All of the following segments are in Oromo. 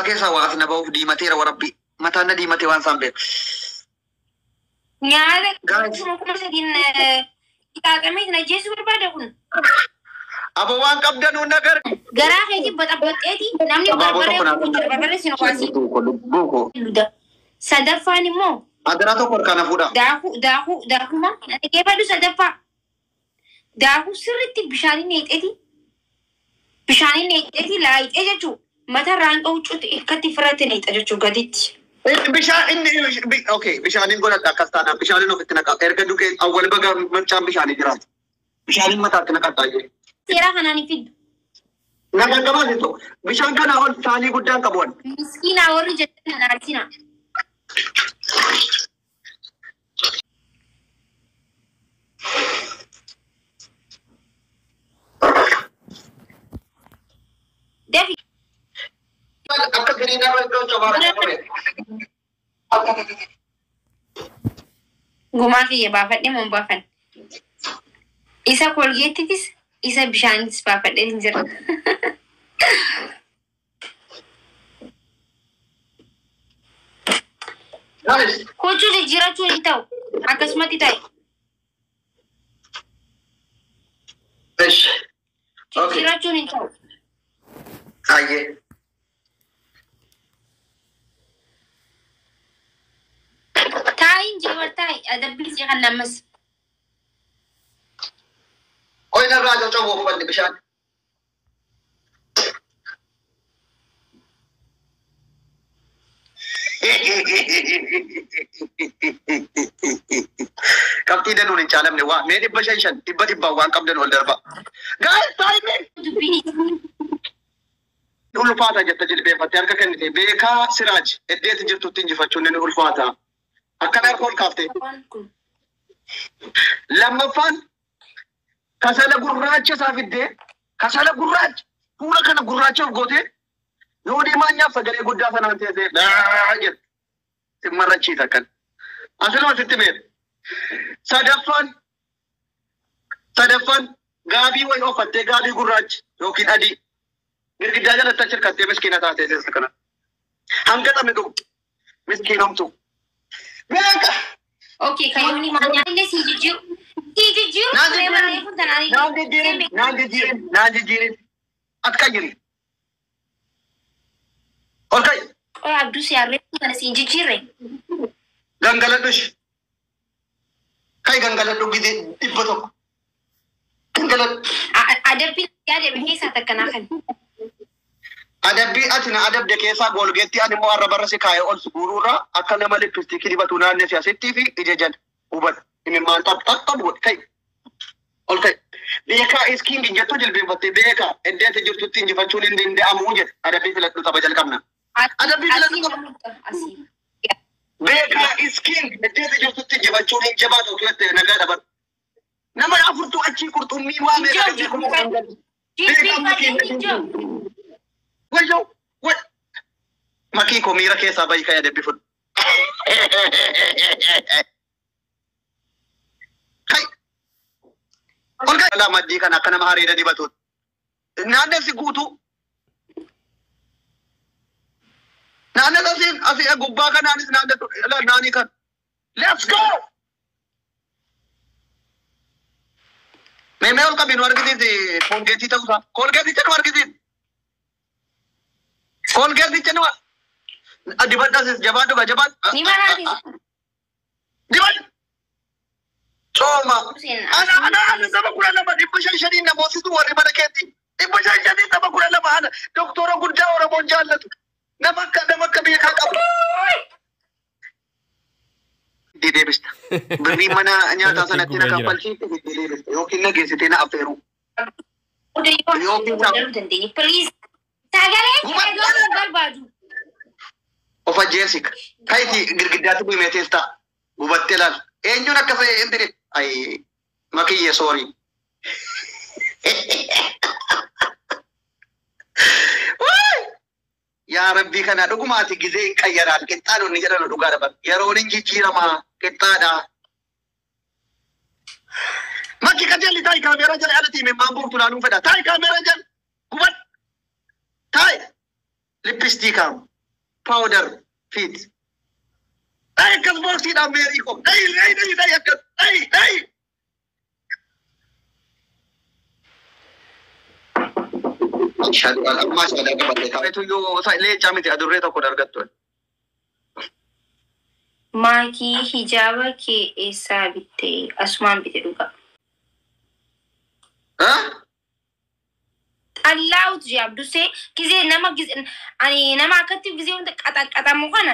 Keessaa waa as na ba'uuf diimateera warabbii. Mataan na diimatee waan isaan beeku. Nyaata Guys. 3000 qixaaxamee na jeessu barbaada kun. Abo waan qabdanuu nagar. Garaa keetii baxabaxeeti namni Abaaboo barbaree tokko naa kun jira barbaree sin waasii. Lubbuu koo lubbuu koo. Luda. Sadaffaan immoo Adaraa tokko harkaa na fuudha. daakuu daakuu daakuma dhaggeeffadhu sadaffaa. Daakuu sirriitti bishaaniin neexeeti. Bishaaniin neexeeti laayixee jechuun matarraan huccuutti akkatti firratti neexa jechuun gaditti. Bishaan inni okay bishaaniin godhadha akkas taanaan bishaaniin ofitti naqa erga duqee awwal baga machaan bishaanii jiraatu. Bishaaniin mataatti naqadhaa jiru. Seera kanaan hin fiddu. Naqa qabaa jirtu bishaan kanaa ol saanii guddaan qabu ani. Miskiinaa warri jedhan kana arsina. Dafi Akka giriinaa iddoo cobaara qabame. Gumaa kiyya baafadhe moo hin baafanne? Isa kolgeettitis isa bishaanitis baafadhe hin jira. Guys, Huccuu jijjiirachuu hin ta'u akkasumatti ta'e. Ish. Okay. Jijjiirachuun hin ta'u. Ayyee. Taa'iin jeewar taa'i adabbii si kan ammas. Qoy narraa coccoboo uffanni bishaan. Qabxii danuun hin caalamne waa mee 500 5 dhibba dhibbaan waan qabdan ol darba. Guys, timing! Dubbiin Ulfaata jette jilbeeffattee harka kennite beekaa Siraaj eddeetti jirtutti injifachuun ni ulfaata. Akkana harka ol kaaftee. kun. Lammaffaan kasala gurraacha isaa fiddee kasala gurraacha fuula kana gurraacha of gootee yoo deemaa nyaaf sagalee guddaa sanaan teessee daa jette. Simmarrachiisa akkan. Asiluma sitti beeku. Sadaffaan gaabii wayi uffattee gaabii gurraacha yookiin adii girgiddaa jalatti achi hirkattee miskiina taatee teessa kana. Hanga xame dhugu miskiinomtu. Beeka! Okay, kayooni maal illee si jijjiiru. Si jijjiiru Naan turee jijjiirin. barreeffamu tanaan Naan jijjiirin, naan jijjiirin, naan jijjiirin. Ati qayyiri. Ol ka'i. Qoy abduu si harreessu kana si hin jijjiirre. Gangaladhu ishi. Ka'i gangaladhu gizee 100. Gangaladhu. Adabbii yaada keessaa takkanaa kan. Adabbii ati na adabde keessaa goolgeetti ani immoo arraba irra si kaa'ee ol si guuruurraa akka nama lippistiikii dibatu naannoo si asittii fi ija jala hubadhu. Imimmaan xap xap xap godhi ka'i. Ol ka'i. Beekaa iskiin hin jettu jilbeenfattee beekaa eddeetti jirtutti injifachuun hin danda'amu jedhe adabbii filadhu tapha jalqabna. Adabbii filadhu Asii qaba. namoota asii. Beekaa iskiin eddeetti jirtutti injifachuun hin jabaatu filatte nagaa dhaban. Nama afurtuu achii qurxummii waa meeqa Ijoo dhibee 10,000 gadi. Beekaa Jilbeenfatee makiin ijoo. Wayyoo way makii koo miira keessaa bahi ka'ee adabbii fudhu. Kai ol ka'i. Laa maddii kana akka nama hariira dibatuutti. Naannessi guutuu. Naannes asiin asii gubbaa kanaanis naannessu naanii kan. Let's go! Mee mee ol qabi nu argisiisi koolgeetii ta'uusaa. Koolgeeticha nu argisiisi. Koolgeeticha nu dibadhasis jabaadhu gaa jabaadhu. Ni maraati. Dibadhu. Cooma. Hussein, Ana ana ana nama 12 500 5 namoositu warri mana keetti. 500 5 nama 12 ana doktora guddaa Oromoon jaallatu. Nama akka beekaa qabu. Itti deebista. Birrii mana nyaataa sanatti na kaffalchiifte itti deebista. Yookiin na geessitee na affeeru. Yookiin Dabaluu dandeenya. Please. Sagalee dhaga'uu hin barbaadu. Of ajjeesika. Kayti girgiddaatti bu'imee teessa. Gubattee laal. Eenyuun akka ta'e hin dire. Ayi makiyyee soorii. Yaa Rabbii kana dhugumaati gizee hin qayyaraan qixxaadha inni jedhan dhugaa dhaban. Yeroon hin jijjiiramaa qixxaadha. Makki qajeelli taayi kaameeraa jala ala tiime maan buuftu laaluun fedha. Taayi kaameeraa jala gubad. Taayi lippistii kaamu. Powder fit. Dhayi akkas boorsiidhaan meerii koo. Dhayi dhayi dhayi dhayi akkas dhayi dhayi. Ashhadu an ammaa shahaadaa qabadhe taa'etu yoo leencaa miti adurree tokko dargattu. Maakii hijaaba kee eessaa bitte? Asumaan bite dhugaa. Xallaa'utu jee Abdusee gizee nama ani nama akkatti gizee hunda qaxaqqaxamu kana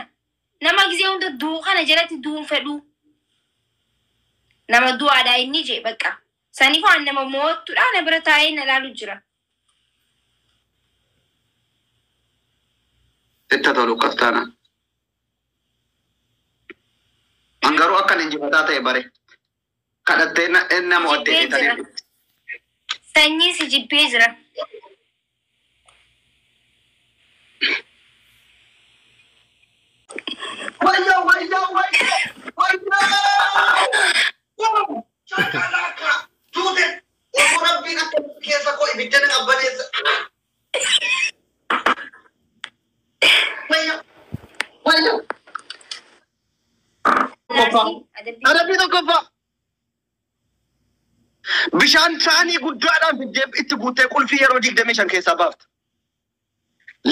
nama gizee hunda duu kana jalatti duun fedhu. Nama du'aadha inni jee bakka. Saniifuu ani nama mo'attuudha na bira taa'ee na laalu jira. Sitta tolu akkas taanaan. An garuu akkan injifataa ta'e bare. Kadhattee na mo'attee Jibbee jira. itanii. Sanyii si jibbee jira. Wayyo wayyo wayyo wayyo! Shakalaka! Tuute! Osoo rabbiin akka keessa koo ibidda na qabbaneessa. Wayyo! Wayyo! Tokkoffaa. Adabbii. Adabbii tokkoffaa. Bishaan saanii guddaadhaan fiddee itti guuttee qulfii yeroo 25 keessaa baafta.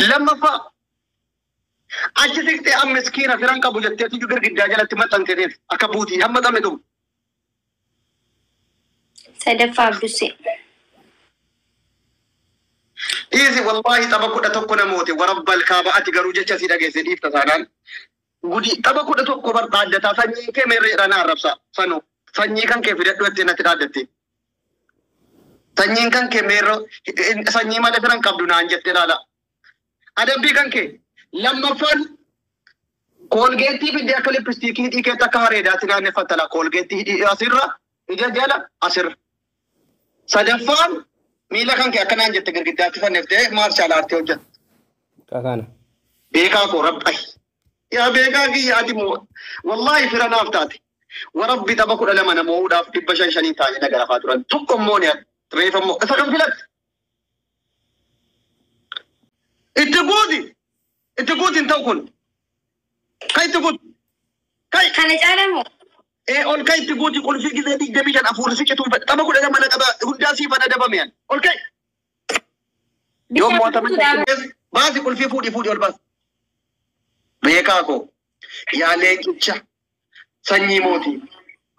Lammaffaa. Achi siqxee an miskiina firan qabu jetteetu girgiddaa jalatti maxxanteef akka buutii hamma xamne dhumu. Sadaffaa Abdusee. Dhiisi wallaahi tapha 11 namooti warabbal kaaba ati garuu jecha si dhageesse dhiifta saanaan. Gudii tapha 11 bar dhaaddataa sanyii kee meerreedha na arrabsa sanu sanyii kan kee fidadhu jettee natti dhaaddatte. Sanyiin kan kee meerroo sanyii malee firan qabdu naan jette laala. Adabbii kan kee lammaffaan koolgeettii fiddee akka lippistiikii hidhii keetti akka hareedaatti naanneffatta la koolgeettii hidhii asirra ija jala asirra. Sadaffaan miila kan kee akkanaan jette girgiddaatti fanniftee maarshaal aartii hojjette. Kakana. Beekaa koo rabbi. Yaa beekaa kiyya ati moo wallaahi fira naaf taate. Warabbi tapha 12 nama mo'uudhaaf 500 taa'anii na garafaa turan. Tokko immoo ni reefa immoo isa kan filatte. Itti guuti. Itti guuti hin ta'u kun. Kan itti guuti. Kai Kana caala moo? Ol kai itti guuti qulfii gisee 25 afuurri si cituun fedha. Tapha 12 na qaba hundaa siifan adabame ani. Ol kai. Yoo Bishaan mo'atame guutuudhaan baasi qulfii fuudhi fuudhi ol baasi. Beekaa koo yaa leencicha sanyii mootii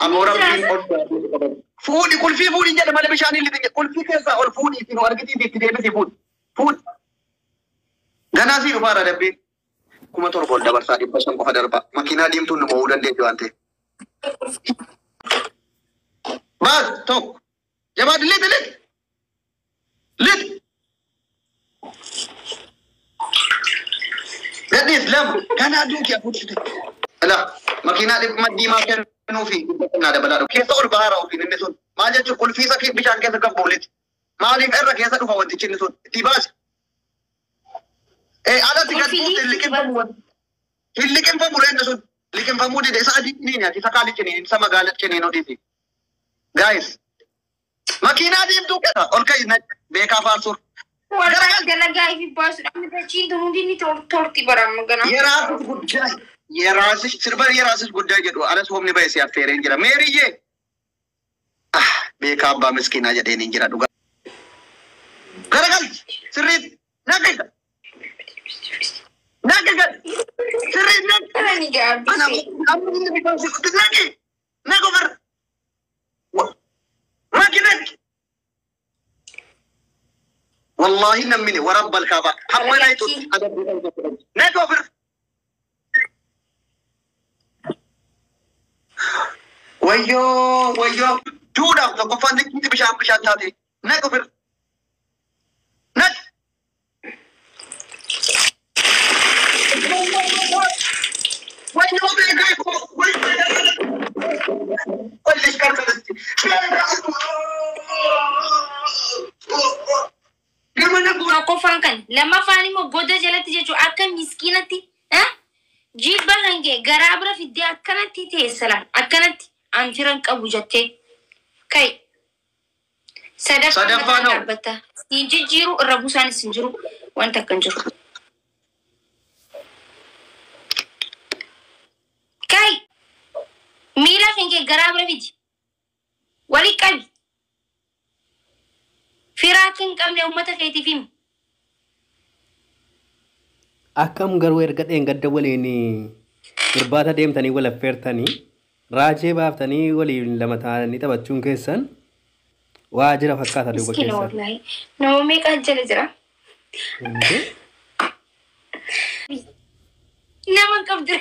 ammoo rabbiin ol baasee qaban. Fuudhi qulfii fuudhi jedhe malee bishaan hin lixin jedhe qulfii keessaa ol fuudhi itti nu argitiif itti deebisi fuudhi fuudhi. Ganaa sii dhufaara dabbiin 7,000 ol dabarsaa 500 qofa darba makiinaa diimtuun nu mo'uu dandeessi waan ta'eef. Baas tokko jabaadhi lixi lixi lixi. Gadhiis lama ganaa duuki afuutti. Ala makiinaa diimaa kennuu fi dhibba dabalaa dhufu. Keessa ol bahaara ofiin inni sun maal jechuun qulfii isa bishaan keessa gabbuuliti. Maaliif irra keessa dhufa wantichi inni sun itti baasi. Alatti gad Qulfii buute hin liqimfamu wanti. Hin liqimfamu inni sun liqimfamuu dide isa adii ni nyaati isa kaali ciniin isa magaala ciniin odhiisi. Guys makiinaa diimtuu keessa ol ka'i beekaa faarsuur. Warra dalagaa ifi baasuudhaan dachiin tun hundi ni torti barama gana. የራስሽ ጉዳይ የራስሽ ስርበር የራስሽ ጉዳይ jedhu alas homni ba'e si affeereen jira meeriyyee ah beekaa abbaa miskiinaa jedheen hin jira dhugaa garagalchi sirriitti naqi naqi gad sirriitti naqi Kana ni gaa ana Abdusee. amma inni bishaan si qotti naqi naqi ofirra naqi naqi wallahi namni warabbal kaaba hamma naayitutti adabbii naqi ofirra Wayyoo wayyoo duudhaaf tokkoffaan xiqqeetti bishaan bishaan taate naqi ofirra naqi. Wayyoo beekaa koo wayyoo qollish qarqarasti gama naqu Tokkoffaan kan lammaffaan immoo goda jalatti jechuun akka miskiinatti jilba kan kee garaa bira fiddee akkanatti teessala akkanatti an firan qabu jettee kai sadaffaan Sadaffaa mataa noo. dhaabbata siin jijjiiru irra buusaanis hin jiru wanta akkan jiru. Garaa bira fidi. Walii qabi. Firaa akka hin qabne uummata keetiif himi. Akkam garuu erga dheengadda waliin irbaata deemtanii wal affeertanii raajee baaftanii waliin lama ta'anii taphachuun keessan waa jira fakkaata duuba Miskiina keessan. wallaahi. Nama meeqa jala jira? Indee? Nama hin qabdu.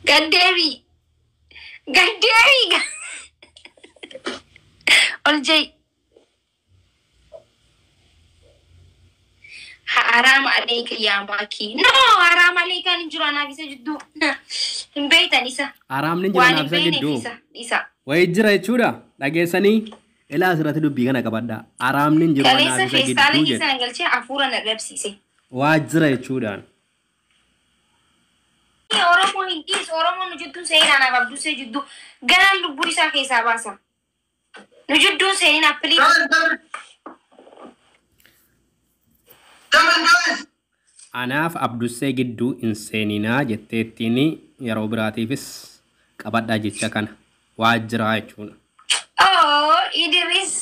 Gaddeebii. Gaddeebii. Ol ja'i. Haraama aleeka yaa maakii. No, haraama aleekaan hin jiru anaaf isa jidduu. Hin beektan isa. Haraamni jira Waan anaaf hin isa beekneef gidduu. isa. Isa. Wayii jira jechuudha. Dhageessanii ilaa asirratti dubbii kana qabadhaa. Haraamni hin jiru Kaleessa anaaf isa feestaala gidduu keessa jedhe. na galchee hafuura na dhabsiise. Waa jira jechuudhaan. Oromoo hin dhiisu. Oromoon nu jidduu seenaa anaaf abduusee jidduu. Ganaan lubbuu isaa keessaa baasa. Nu jidduu seenaa please. Double, double. Double, guys. Anaaf Abdussee gidduu hin seeninaa jetteettiin yeroo biraatiifis qabadhaa jecha kana. Waa jira jechuudha. Oh, Idris.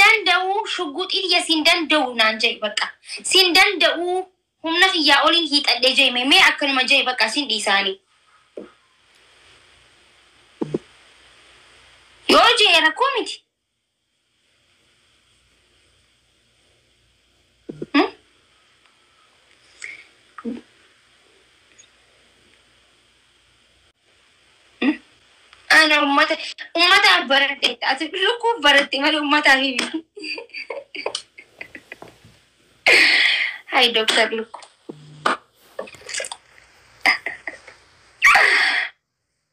Danda'uu shugguxii xiyya siin danda'u naan jedhe bakka. Siin danda'uu humna xiyyaa oliin hiixadhee jedhame mee akkanuma jedhe bakka siin dhiisaanii. Yoo jedhe rakkoo miti. Hmm? Ana uummata uummataaf baradhe ati lukkuuf baratte malee uummataaf himi. Hai Dooktar Lukku.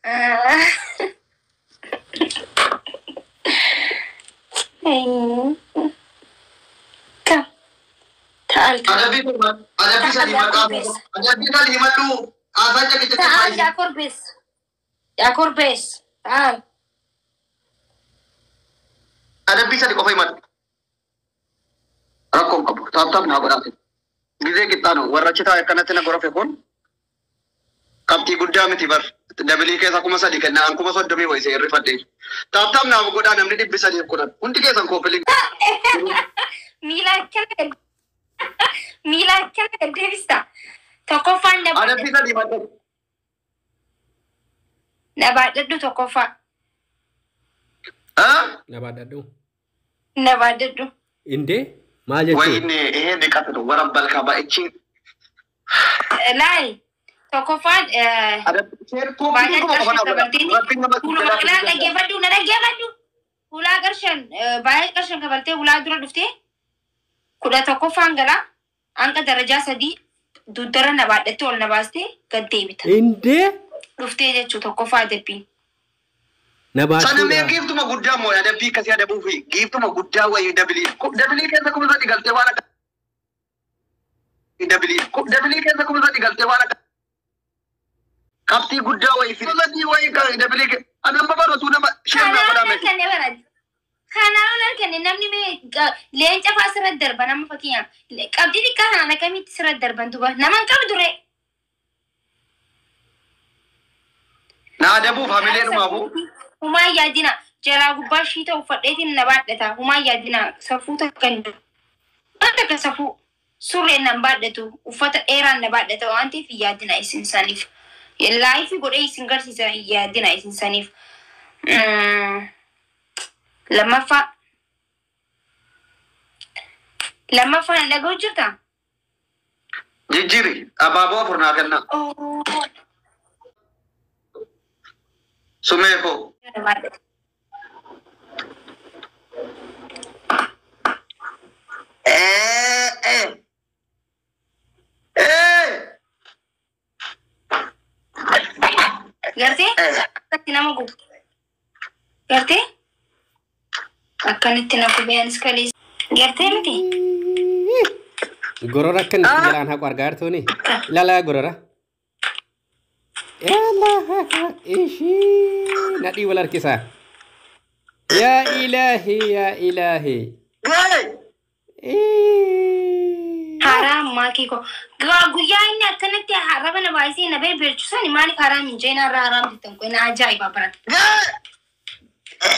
Ah. Kam? Ta'al ta'al. Adabbii adabbii sadii maqaa adabbii sadii himadhu haasaa caqicha Ta'al yaa korbeessa. Yaa korbeessa. Ta'al. Adabbii sadii qofa himadhu. Rakkoon qabu. Tap tap naa godhaate. Gizee qixxaanu warra achi taa'e akkanatti na gorofe kun qabxii guddaa miti bar. Dabilii keessa 3,000 kennaan 30,000 wayisee hirrifadhe. Tap tap naaf godhaa namni 310. Hundi keessan koopilii. Miila akkana miila akkana gad deebista. Tokkoffaan na Adabbii sadii himadhu. na baadhadhu tokkoffaa. Ah? Na baadhadhu. Na baadhadhu. Indee maal jechuudha? ወይኔ ይሄ ንቀት ነው። ወረበል ካባ እቺ Laali tokkoffaan baay'ee qarshan kabalteeti. Hulaa dhaggeeffadhu na dhaggeeffadhu. Hulaa qarshan baay'ee qarshan kabaltee hulaa dura dhuftee 11ffaan galaa hanga darajaa sadii duddara na baadhattee ol na baastee gad deebita. Indee Dhuftee jechuu tokkoffaa adabbiin. na Sanamee baadhuudha. giiftuma guddaa moo adabbii akkasii adabuu fi giiftuma guddaa wayii dabilii dabilii keessa 3,000 galtee waan akka dabilii dabilii keessa 3,000 galtee waan akka qabxii guddaa wayii fi sadii wayii dabilii anamba baratu nama sheen naa Kanaan godhame. harkanne barate. Kanaan harkanne namni mee leenca fa'aa sirratti darba nama fakkeenyaaf qabxii xiqqaa kanaan akkamitti sirratti darban duba nama hin qabdu ree. Na adabuuf hamilee dhumaafu. Humaa yaadina jalaa gubbaa shiita uffadheetiin na baadhata. Humaa yaadina safuu takka hin jiru. Waan takka safuu surreen nan baadhatu uffata dheeraan na baadhata waan ta'eef hin yaadina isin saniif. Laayifii godhee isin garsiisa hin yaadina isin saniif. Lammaffaa. Lammaffaa na dhaga'u jirtaa? Jijjiiri abaaboo afur naa kennaa. Oh. Sumee koo. Na baadhata. Eh eh eh. Gartee? Akkatti nama gubu. Gartee? Akkanatti na gubee anis kaleessa. Gartee miti? Gorora akka inni jalaan haqu argaa jirtuuni. Ilaalaa gorora. Ilaa ishii nadhii wal harkisaa. Yaa ilaahi yaa ilaahi. Gaayi. Haraam maakii koo. Guyyaa inni akkanatti Arraba na baay'isee na beelchu sani maaliif haraam hin jeen har'a haraam jettan kun ajaa'iba baran.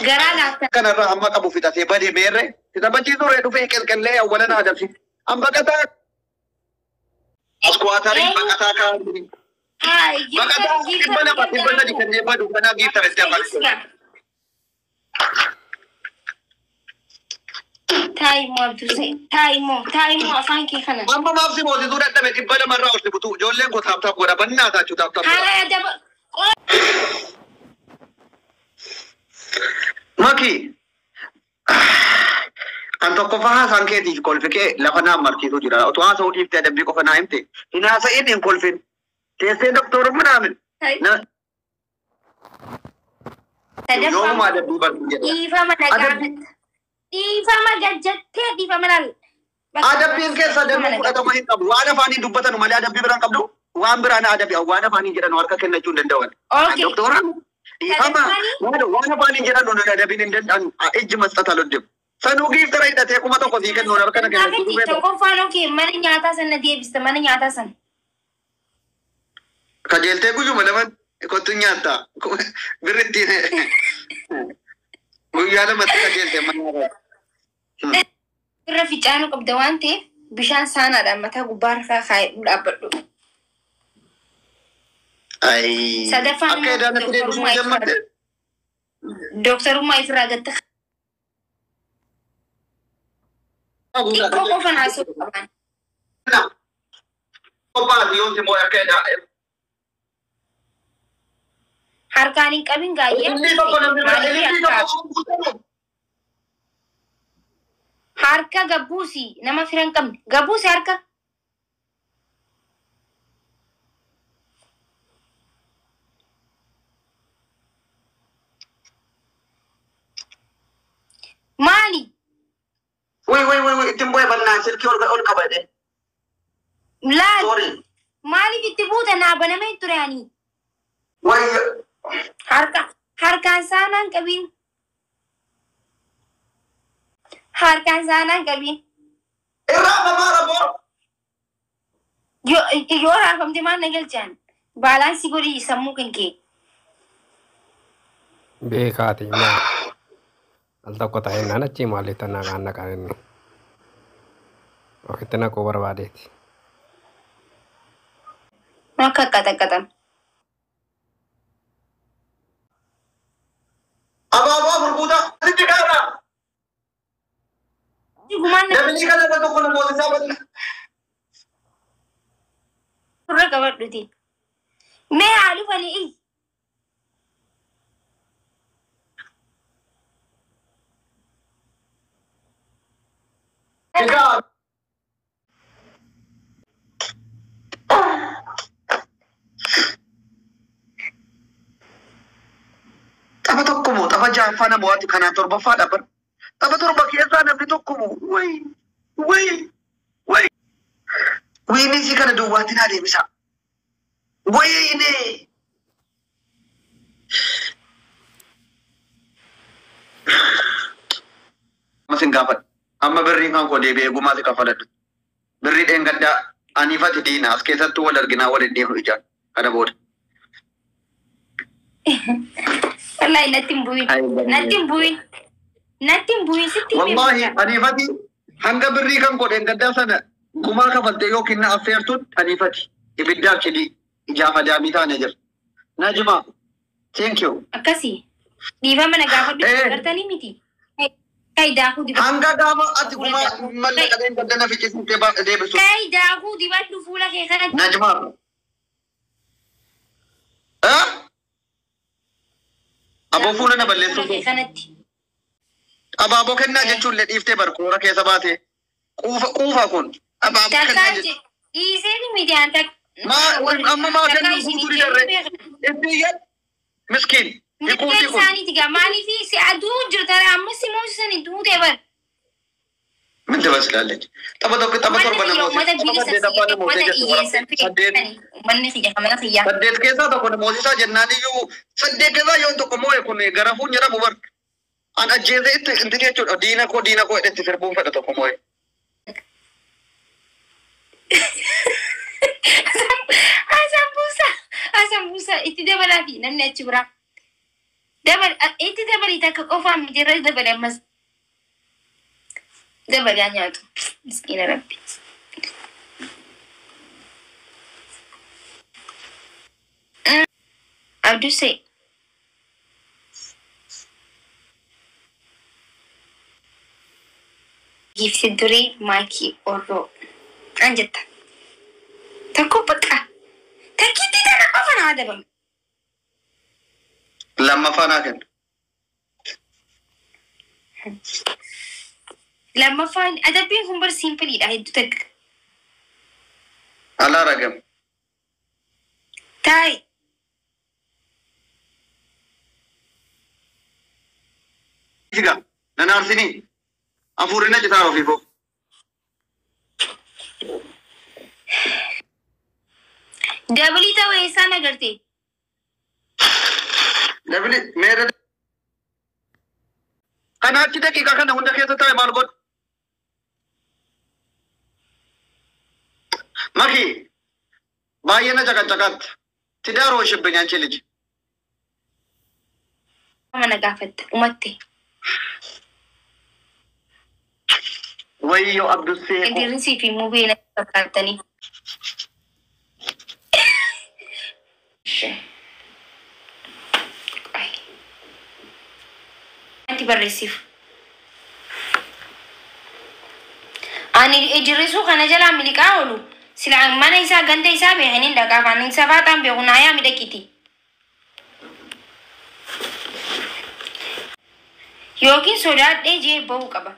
Garaa laafta. Kanarraa amma qabu fixatee badee meerre. Taphachiisuu ree dhufee qelqellee awwala na adabsi. An baqataa. Askuwaatarii baqataa kaa'anii. Baqataa 200 300 kennee badu kanaa giiftara itti afaan. Taayimoo Abdusee taayimoo taayimoo afaan kee kana. Amma maaf si moosisuu dadhabe 200 irraa ol si butuu ijoolleen koo taaptaap godha bannaa taachuu taaptaap godha. Haa daba. Maki kan tokkoffaa haasaan keetiif kolfi kee lafa naan marsiisuu jira. Otoo haasa'uu dhiiftee adabbii qofa naa himte. Hin haasa'in hin kolfin. Teessee doktorummaa naamin. Yoomuma adabbii bartuu jedha. Dhiifama nagaafata. Dhiifama gajjattee dhiifama laal. Adabbiin keessa adabbii fudhatama hin qabu. Waan afaaniin dubbatanu malee adabbii biraan qabdu. Waan biraan adabbii waan afaaniin jedhan harka kennachuu hin danda'an. Doktoraan dhiifama waan afaaniin jedhan adabbiin hin danda'an ijji masxata loddeemu. Sanuu giiftara hidhatee 1000 sii kennuun harka na kennachuu dhufee. Tokkoffaan okee mana nyaataa sana deebista mana nyaataa sana. Kajeeltee guyyuma lama kottu nyaatta. Birritti guyyaa lamatti kajeeltee mana nyaataa. Irra ficaanuu qabda waan ta'eef bishaan saanaadhaan mataa gubbaa harkaa kaa'ee dhaabbadhu. Sadaffaan Akka edaanatti deebisuu jammatte. Dooktarummaa ifirraa gatte. Xiqqoo qofa naasuu qaban. Qophaati yoon si moo'e akka edaa. Harkaan hin qabin gaayyee. Inni tokko namni bira inni tokko. Harka gabbuusi nama fira hin qabne gabbuusi harka. Maali? Wai wai wai wai ittiin bu'ee bannaan silkii ol qabate. Laal. Sorry. Maaliif itti buuta naa banamee ture ani? Wai. Harka harkaan saanaan qabiin. Harkaan saanaan qabiin. Irraa mamaa raboo. Yoo raafamte maal na galchaan? Baalaansii godhii sammuu kan kee. Beekaati maal? Al tokko ta'e naan achi maaliif tanaa kaan naqaan inni? Ofitti naquu barbaadeeti. Akka qaxaqaxam. Abaaboo afur guutaa. Sitti kaara. Gumaan Namni kana irra tokko namoota isaa badna. Furra qabadhuti. Mee haa dhufanii iyyi. Egaa. Tapha tokko moo tapha ja'affaa nama waati kanaan torbaffaadha bar. Tapha torba keessaa namni tokko moo wayi wayi wayi. Wiinii si kana duwwaatti naa deebisa. Wayiinee. Amma sin gaafadha. Amma birriin kan koo deebi'ee gumaa si kaffaladhu. Birrii dheengaddaa aniifati diina as keessattuu wal arginaa wal hin dhiifnu ijaan kana booda. Wallahi natti hin bu'in. Natti hin bu'in. Natti hin bu'in sitti himee. Wallahi aniifati hanga birrii kan koo dheengaddaa sana gumaa kafaltee yookiin na affeertuun aniifati ibiddaaf cidii ijaaf adaamii taane jira. Najma, thank you. Akkasii. Dhiifama na gaafadhu gartanii miti. Kai daakuu dibadhu. Hanga gaafa ati gumaa mallaqa dheengaddaa na ficcisiistee deebisu. Kai daakuu dibadhu fuula kee kanatti. Najma. Aboo fuula na balleessuuf. Fuula kee kanatti. Abaaboo kennaa jechuun illee dhiiftee bar koora keessa baate. Quufa quufa kun. Abaaboo kennaa Takkaan jechuun. dhiisee miti aan takka. Maa amma maa kennu guutuu didarre. Itti iyyan miskiin. Mirga Hiikuuti kun. isaaniiti gaa maaliif si aduu jirta amma si moosisanii duutee bar. Min ትመስላለች? Tapha tokko tapha torba namoota. Uummata Tapha bilisa saddeet abbaa namoota uummata jechuudha. hiyyeessan Saddeet. Uummanni kiyya kamana kiyya. Saddeet keessaa tokko namoota jennaan iyyuu saddeet keessaa yoon tokko moo'e kun garafuun jedhamu bar. An ajjeesee itti intin jechuudha. Diina koo diina koo itti sirbuun fedha tokko moo'e. Itti dabalaa fi namni achi biraa. Dabal itti dabalii takka qofaan miti irra dabale ammas. Dabalaa nyaatu. Miskiina Rabbi. Abdusee. Giifti duree maakii orroo. An jetta. Tokko bakka. Takkiitti tana qofa naa adabamu. Lammaffaa naa kenna. Lammaffaan adabbiin kun bar simpleiidha hedduu takka. Alaa ragam. Taa'i. Siga nan aarsinii hafuurri na citaa ofii koo. Dabalii ta'uu eessaan agarte? Dabili meera kana achi daqiiqaa kana hunda keessa taa'e maal godhu? Maki baay'ee na caqacaqaatti. ትዳር ሆንሽብኝ አንቺ ልጅ። Mana gaafatte umatte. Wayyoo Abdussee koo. Idrisii fi mubee na fakkaattanii. Wanti barreessiif. Ani Idrisuu kana jalaa miliqaa oolu. Sila mana isaa ganda isaa beekaniin dhaqaa afaan isa faaxaan beeku naayaa midhaqiti. Yookiin sodaadhee jee bahuu qaba.